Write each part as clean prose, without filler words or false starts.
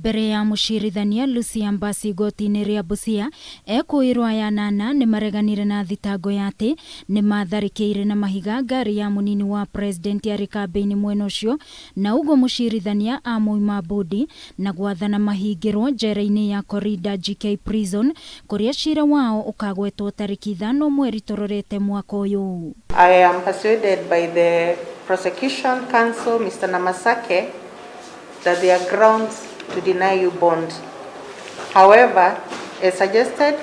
Mbere ya mũcirithania Lucia Mbasi igoti-inĩ rĩa Busia, ekũĩrwo aya anana nĩ mareganire na thitango ya atĩ nĩ matharĩkĩire na mahiga ngari ya mũnini wa president arĩ kambĩ-inĩ mwena ũcio, na ũguo mũcirithania amũima mbũndi na gwathana mahingĩrwo njera-inĩ ya Corridor GK Prison kũrĩa cira wao ũkagwetwo tarĩki 5 mweri tũrorete mwaka ũyũ. I am persuaded by the prosecution counsel, Mr. Namasake, that there are grounds to deny you bond. However, as suggested,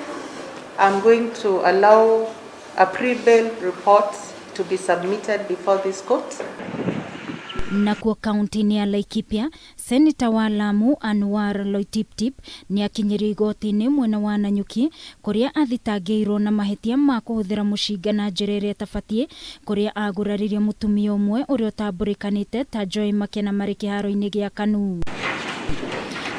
I'm going to allow a pre-bail report to be submitted before this court. Nakuo kaunti-inĩ ya Laikipia, Seneta wa Lamu Anwar Loitiptip nĩ akinyirio igoti-inĩ mwena wa Nanyuki kũrĩa athitangĩirwo na mahĩtia ma kũhũthĩra mũcinga na njĩra ĩrĩa ĩtabatiĩ, kũrĩa aguraririe mũtumia ũmwe ũrĩa ũtambũrĩkanĩte ta Joy Makena marĩ kĩharo-inĩ gĩa Kanu.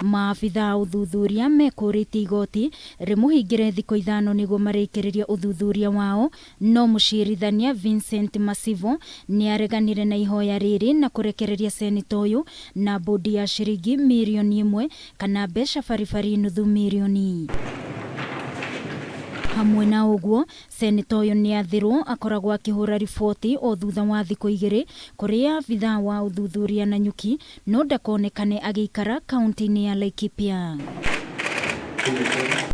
Maabitha a ũthuthuria mekũrĩtie igoti rĩmũhingĩre thikũ 5 nĩguo marĩkĩrĩrie ũthuthuria wao, no mũcirithania Vincent Masivo nĩ areganire na ihoya rĩrĩ na kũrekereria seneta ũyũ na mbũndi ya ciringi mirioni 1 kana mbeca baribari nuthu mirioni. Hamwe na ũguo, seneta ũyũ nĩ athirwo akoragwo akĩhũra riboti o thutha wa thikũ 2 kũrĩ abithaa wa ũthuthuria Nanyuki, no ndakonekane agĩikara kaunti-inĩ ya Laikipia.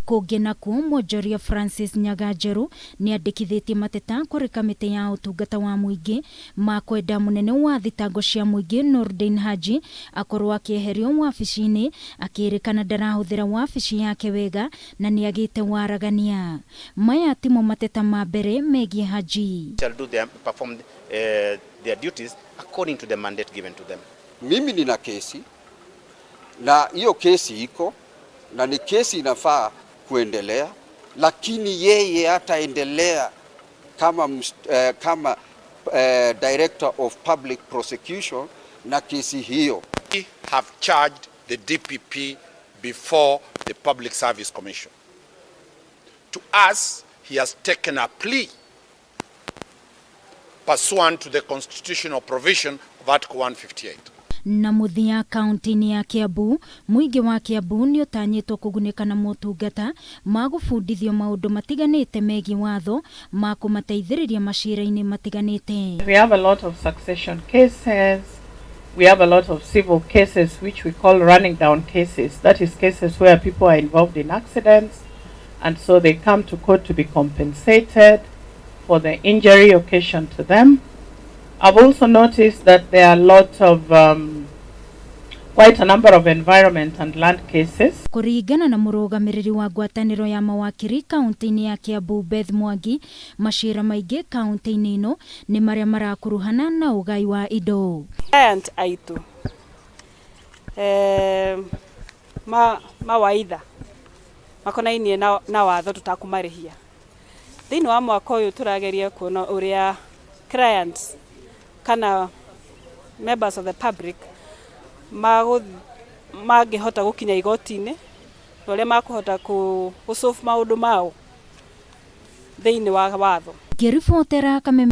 Kũngĩ nakuo, mwonjoria Francis Nyaga Njeru nĩ andĩkithĩtie mateta kũrĩ kamĩtĩ ya ũtungata wa mũingĩ ma kwenda mũnene wa thitango cia mũingĩ Nurdin Haji akorwo akĩeherio wabici-inĩ, akĩrĩkana ndarahũthĩra wabici yake wega na nĩ agĩte waragania. Maya timo mateta ma mbere megiĩ Haji. Shall do their, perform their duties according to the mandate given to them. Mimi nina kesi na hiyo kesi iko na ni kesi inafaa kuendelea, lakini yeye hataendelea kama Director of Public Prosecution na kesi hiyo. We have charged the DPP before the Public Service Commission. To us, he has taken a plea pursuant to the constitutional provision of Article 158. Na mũthia, kaunti-inĩ ya Kiambu, mũingĩ wa Kiambu nĩ ũtanyĩtwo kũgunĩka na motungata ma gũbundithio maũndũ matiganĩte megiĩ watho ma kũmateithĩrĩria macira-inĩ matiganĩte. We have a lot of succession cases. We have a lot of civil cases, which we call running down cases. That is, cases where people are involved in accidents, and so they come to court to be compensated for the injury occasioned to them. I've also noticed that there are a lot of, quite a number of environment and land cases. Kũringana na mũrũgamĩrĩri wa ngwatanĩro ya mawakiri kaunti-inĩ ya Kiambu Beth Mwangi, macira maingĩ kaunti-inĩ ĩno nĩ marĩa marakuruhana na ũgai wa indo. Client aitu ma mawaitha makonainie na watho tũtakũmarĩhia thĩinĩ wa mwaka ũyũ. Tũrageria kuona ũrĩa clients kana members of the public mangĩhota gũkinya igoti-inĩ na ũrĩa makũhota kũ solve maũndũ mao thĩinĩ wa watho. Ngĩribotera Kameme.